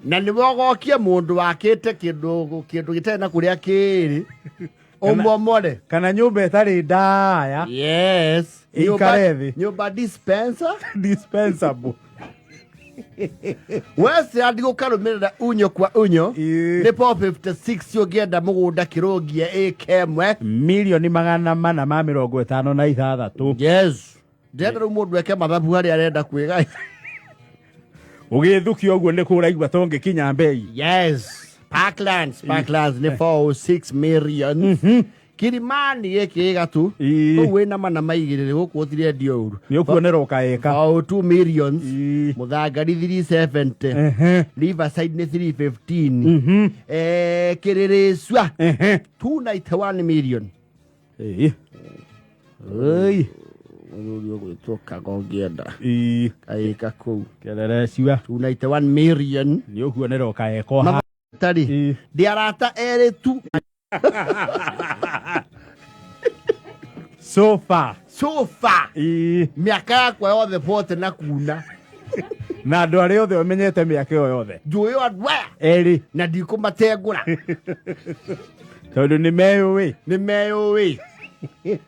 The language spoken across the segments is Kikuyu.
Na nĩwe ũgokia mũndũ wakĩte kĩndũ kĩndũ gĩtarĩ na kũrĩa kĩrĩ ũmomore. Kana nyũmba ĩtarĩ ndaya. Yes. Ĩikare thĩ. Nyũmba dispenser. Dispensable. Westland gũkarũmĩrĩra unyo kwa unyo. Ĩĩ. Nĩ 456 ũngĩenda mũgũnda kĩrũngie ĩka ĩmwe. 456,000,000. Yes. Ndĩrenda rĩu mũndũ eke mathabu harĩa arenda kwĩgaya. Ũgĩthukia ũguo nĩ kũraigua tũngĩkinya mbei. Yes. Parklands, Parklands nĩ 406 million. Kilimani gĩkĩ gĩgatu. Ĩĩ. Kũu wĩna mana maigĩrĩre gũkũ gũtirendio ũru. Nĩ ũkuonerwo kaĩka. 2 millions. Ĩĩ. Mũthangari 370. Ehe. Riverside nĩ 315. Eh, Kĩrĩrĩcua Ehe. 291 million. Ĩĩ. Ĩĩ. Mũthuri ũgwĩtwo Kago ũngĩenda. Ĩĩ. Kaĩka kũu. Kĩrĩrĩcua. 291 million. Nĩ ũkuonerwo kaĩka ha. Tarĩ. Ĩĩ. Ndĩ arata erĩ tu. So far. So far. Ĩĩ. Mĩaka yakwa yothe 40 na kuna. Na andũ arĩa othe ũmenyete mĩaka ĩyo yothe. Njũĩ andũ aya. Erĩ. Na ndikũmatengũra. Tondũ nĩ meyũĩ. Nĩ meyũĩ.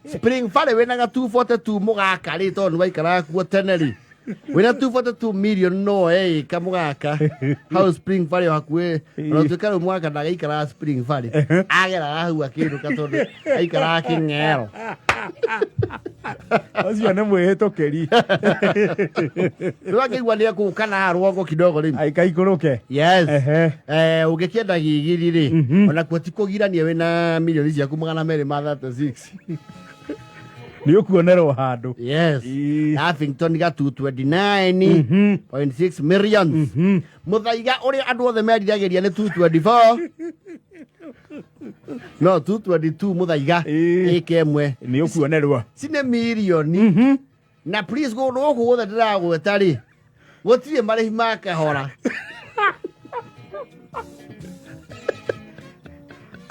Spring Valley wĩna ga 242 mũgaka rĩ tondũ nĩ waikaraga kuo tene rĩ. Wĩna 242 million no ĩka mũgaka. Hau Spring Valley o hakuhĩ. Ona tuĩka rĩu mũgaka ndagaikaraga Spring Valley. Ageraga hau akĩinũka tondũ aikaraga Kĩng'ero. Ũcio nĩ mwĩhĩtũkĩri. Rĩu angĩigua nĩ ekũũka na rũgongo kidogo rĩ. Aikaikũrũke. Yes. Ehe. Eh, ũngĩkĩenda gigiri rĩ, ona kuo ti kũgirania wĩna milioni ciaku 236. Nĩ ũkuonerwo handũ. Yes. Ĩĩ. Lavington ga 229.6 millions. Mũthaiga ũrĩa andũ othe meriragĩria nĩ 224. No 222 mũthaiga Ĩĩ. ĩka ĩmwe. Nĩ ũkuonerwo. Ci nĩ mirioni. Na please kũndũ gũkũ guothe ndĩragweta rĩ, gũtirĩ marĩhi ma kahora.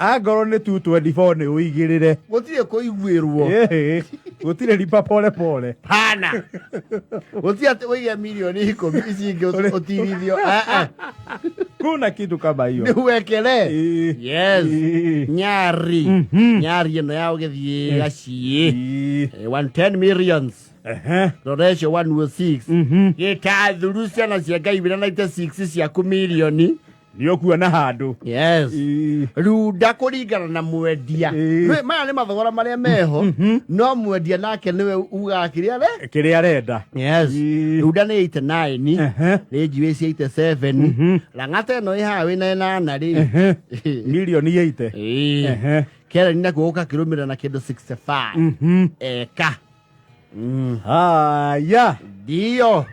Angorwo nĩ 224 nĩ ũigĩrĩre. Gũtirĩ kũiguĩrwo. Ĩĩ. Gũtirĩ ripa pole pole. Hana. Gũtirĩ atĩ ũige mirioni 10 ici ingĩ ũtigithio. Ah, ah. Kuna kitu kama hiyo. Nĩ wekere. Ĩĩ. Yes. Ĩĩ. Nyari. Nyari ĩno ya ũgĩthiĩ gaciĩ. Ĩĩ. 110 millions. Ehe. Roresho 106. Gĩtathuru ciana cia Ngai wĩna 96 ciaku mirioni. Nĩ ũkuona handũ. Yes. Ĩĩ. Runda kũringana na mwendia. Ĩĩ. Maya nĩ mathogora marĩa meho no mwendia nake nĩwe ugaga kĩrĩa re. Kĩrĩa arenda. Yes. Ĩĩ. Runda nĩ 89. Ehe. Rĩnji wĩ 87. Lang'ata ĩno ĩ haha wĩna ĩnana rĩ. Ehe. Mirioni 80. Ĩĩ. Ehe. Kereni nakuo gũkakĩrũmĩrĩra na kĩndũ 65. Eka. Haya. Ndio.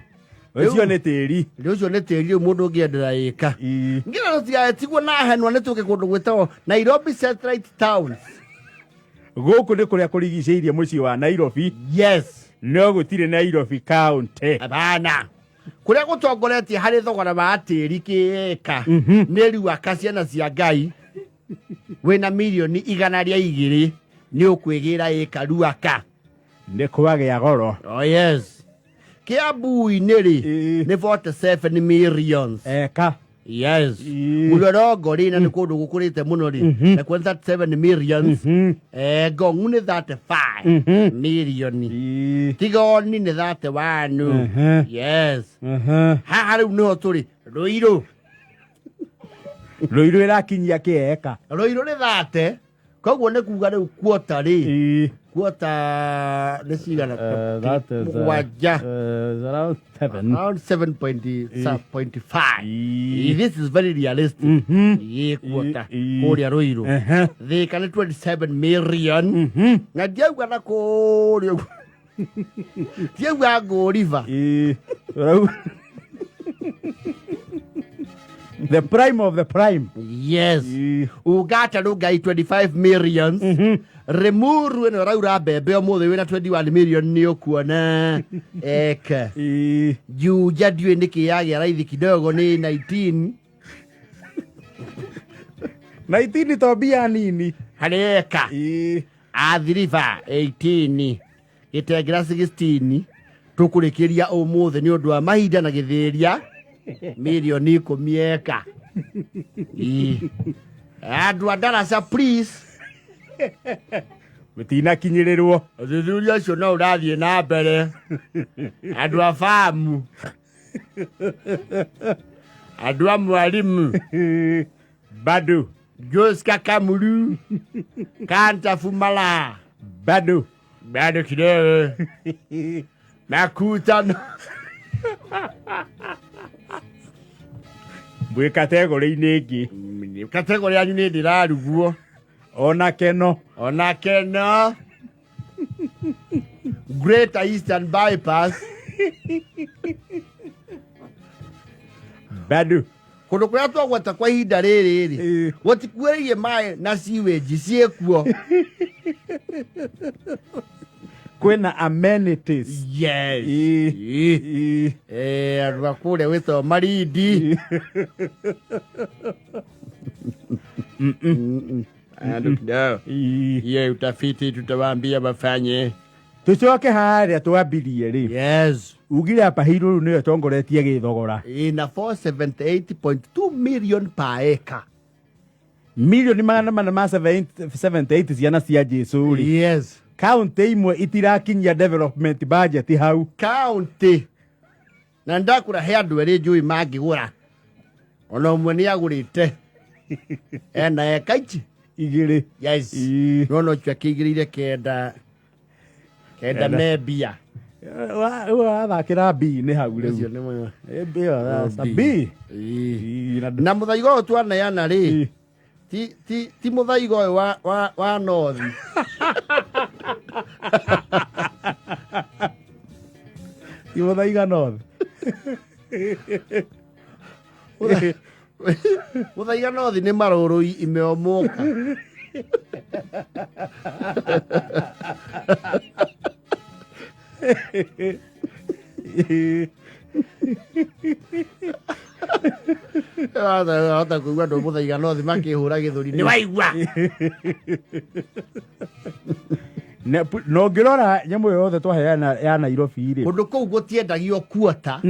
Ũcio nĩ tĩri. Rĩu ũcio nĩ tĩri rĩu mũndũ ũngĩendera ĩka. Ĩĩ. Ngira tũtigatigwo na henwa nĩ tũke kũndũ gwĩtagwo Nairobi Satellite Towns. Gũkũ nĩ kũrĩa kũrigicĩirie mũciĩ wa Nairobi. Yes. No gũtirĩ Nairobi County. Hapana. Kũrĩa gũtongoretie harĩ thogora wa tĩri kĩĩka nĩ Ruaka ciana cia Ngai wĩna 200,000,000 nĩ ũkwĩgĩra ĩka Ruaka. Nĩ kwagĩa goro. Oh yes. Kiambu-inĩ rĩ Ĩĩ. nĩ 47 millions. Eka. Yes. Ĩĩ. Mũrorongo rĩ na nĩ kũndũ gũkũrĩte mũno rĩ nakuo nĩ 37 millions. Eh, Ngong'u nĩ 35 million. Ĩĩ. Tigoni nĩ 31. Yes. Ehe. Haha rĩu nĩho tũrĩ Rũirũ. Rũirũ ĩrakinyia kĩeka. Rũirũ nĩ 30. Koguo nĩ kuga rĩu kuota rĩ Ĩĩ. kuota nĩ cigana mũgwanja around seven. Around 7.5. Ĩĩ. This is very realistic. Ĩĩ kuota Ĩĩ. kũrĩa Rũirũ. Ehe. Thĩka nĩ 27 million. Na ndiauga na kũrĩa ũguo. Ndiauga ngũriba. Ĩĩ. Ũrau- The prime of the prime. Yes. Ĩĩ. Ugata Rungai 25 millions. Rimuru ĩno ĩraura mbembe ũmũthĩ wĩna 21 million nĩ ũkuona. Eke. Ĩĩ. Juja ndiũĩ nĩkĩ yagĩa raithi kidogo nĩ 19 19 to mbia nini. harĩ eka. Ĩĩ. Athi River 18 Gĩtengera 16 tũkũrĩkĩria ũmũthĩ nĩ ũndũ wa mahinda na gĩthĩria. Milioni 10 eka. Ii. Andũ a ndaraca, please. Mũtinakinyĩrĩrwo. Ũthuthuria ũcio no ũrathiĩ na mbere. Andũ a famu, andũ a mwarimu. Bado. Joska Kamuru Kanta Fumala. Bado. Bado kidogo. Makutano. Mwĩ kategorĩ-inĩ ĩngĩ. Kategori yanyu nĩ ndĩrarugwo. Ona keno. Ona keno. Greater Eastern Bypass. Bado. Kũndũ kũrĩa twagweta kwa ihinda rĩrĩ rĩ, gũtikuĩrĩirie maĩ na sewage ciĩkuo. Kwĩna amenities. Yes. Ĩĩ. Ĩĩ. Andũ a kũrĩa gwĩtagwo Marindi. Andũ kidogo. Hiyo utafiti tutawaambia wafanye. Tũcoke harĩa twambirie rĩ. Yes. Ugire apa Hirũ rĩu nĩyo ĩtongoretie gĩthogora. Ina 478.2 million per acre. Milioni 478 ciana cia Jesu rĩ. Yes. Kaunti imwe itirakinyia development budget hau. County. Na ndakura he andũ erĩ njũĩ mangĩgũra. Ona ũmwe nĩ agũrĩte. Ena eka ici. 2. Yes. Ĩĩ. Nona ũcio akĩigĩrĩire 9. 9 9. me mbia. Wathakĩra B nĩ hau Ũcio rĩu. nĩ mwega. B, that's a B. Ĩĩ. Ĩĩ, na Na mũthaiga ũyũ twaneana rĩ, Ĩĩ. ti mũthaiga ũyũ wa North. Ti mũthaiga North. Mũthaiga North nĩ marũrũi imeomoka. Hota kũigua andũ a mũthaiga North makĩhũra gĩthũri. Nĩ waigua? Na ũngĩrora nyamũ ĩyo yothe twaheana ya Nairobi rĩ. Kũndũ kũu gũtiendagio kuota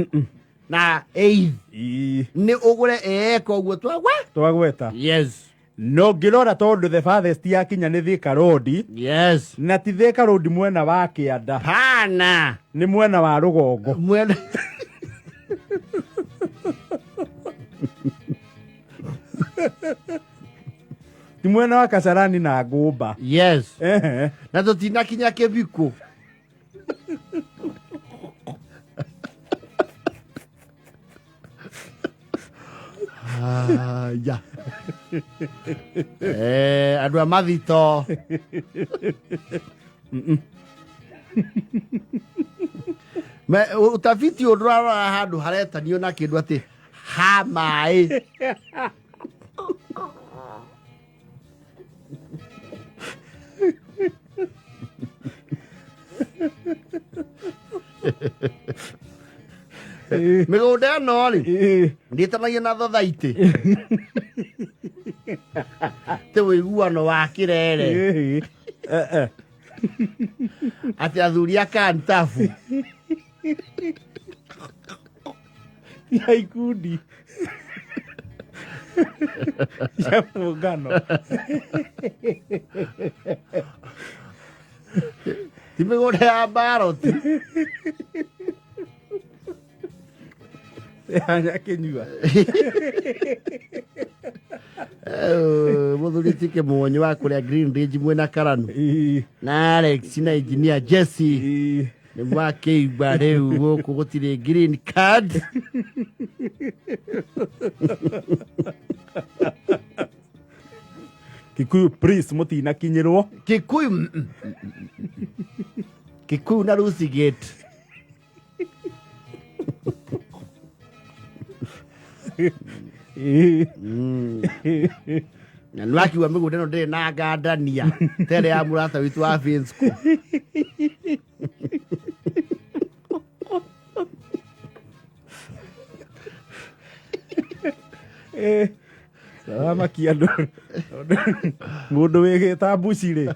na eighth. Ĩĩ. Nĩ ũgũre eka ũguo twagwa. Twagweta. Yes. Na ũngĩrora tondũ the farthest yakinya nĩ Thika Road. Yes. Na ti Thika Road mwena wa kĩanda. Pana. Nĩ mwena wa rũgongo. Mwena. Ti mwena wa Kasarani na Ngũmba. Yes. Ehe. Na tũtinakinya kĩbikũ. Aya. Andũ a mathito. Utafiti ũyũ ndũrarora handũ haretanio na kĩndũ atĩ ha maĩ. Mĩgũnda ĩno rĩ, ndĩtanagia na thothaitĩ. Ti ũiguano wa kĩrere. Atĩ athuri a Kantafu. Ya ikundi. Ya muungano. Ti mĩgũnda ya Mbaroti. Ya Nyakinyua. Mũthuri ti Kĩmuonyo wa kũrĩa Green Ridge mwena Karanu. Na Alex na engineer Jesse. Nĩ mwakĩigua rĩu gũkũ gũtirĩ green card. Kikuyu priest mũtinakinyĩrwo. Kikuyu. Kikuyu na Lucy Gate. Na nĩwakiuga mĩgũnda ĩno ndĩrĩ na ngandania tere ya mũrata witũ wa Finsco. Thamaki andũ mũndũ wĩgĩta mbuci rĩ.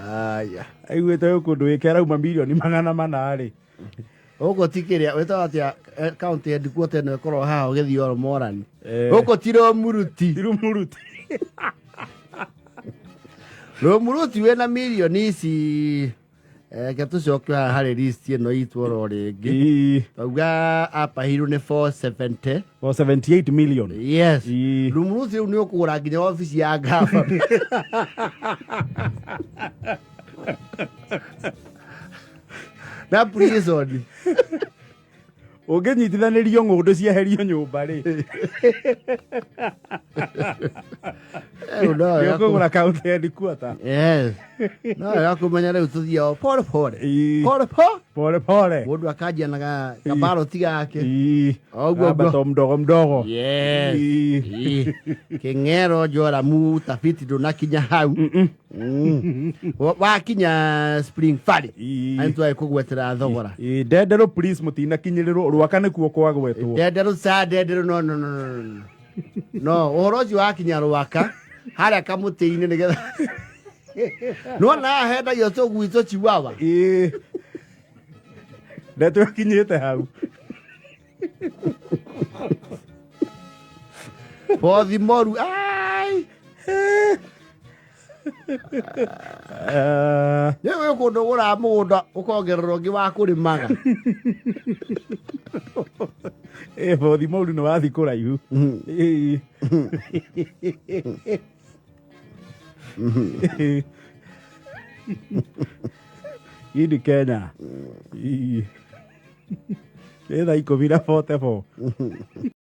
Aya. Aiguĩte gwĩ kũndũ wĩke arauma milioni 400 rĩ. Gũkũ ti kĩrĩa wĩtaga atĩa, county headquarter ĩno ĩkorwo haha ũgĩthiĩ oro Morani. Eh. Gũkũ ti Rũmuruti. Ti Rumuruti. Rũmuruti wĩna mirioni ici. Reke tũcoke haha harĩ list ĩno itũ oro rĩngĩ. Ii. Tauga Upper Hill nĩ 470. 478 million. Yes. Ii. Rumuruti rĩu nĩ ũkũgũra nginya obici ya ngaba. Na prison. Ũngĩnyitithanĩrio ng'ũndũ cieherio nyũmba rĩ, Rĩu no wega kũ- nĩũkũgũra county headquarter. Yes. No wega kũmenya rĩu tũthiao pole pole. Ii. Pole pole. Pole pole. Mũndũ akanjia na kabaroti gake. Ii. Ũguo Amba guo. to mdogo mdogo. Yes. Ii. Ii. Kĩng'ero Joramu utafiti ndũnakinya hau. Wakinya Spring Valley. Ii. Ani twai kũgwetera thogora. Ii, ndenderũ please mũtinakinyĩrĩrwo rwaka nĩkuo kwagwetwo. Ndenderũ ca ndenderũ no no no no no. No ũhoro ũcio wakinya rwaka harĩa kamũtĩ-inĩ nĩgetha nĩwona haha hendagio tũgui tũchiwawa. Ii. Ndeto ĩkinyĩte hau. Bothi moru ai. Nĩ wĩ kũndũ ũgũraga mũgũnda ũkongerera ũngĩ wa kũrĩmaga. Bothi moru nĩ wathi kũraihu. Ii. Hii ni Kenya. Ii. Nĩ thaa 10:44.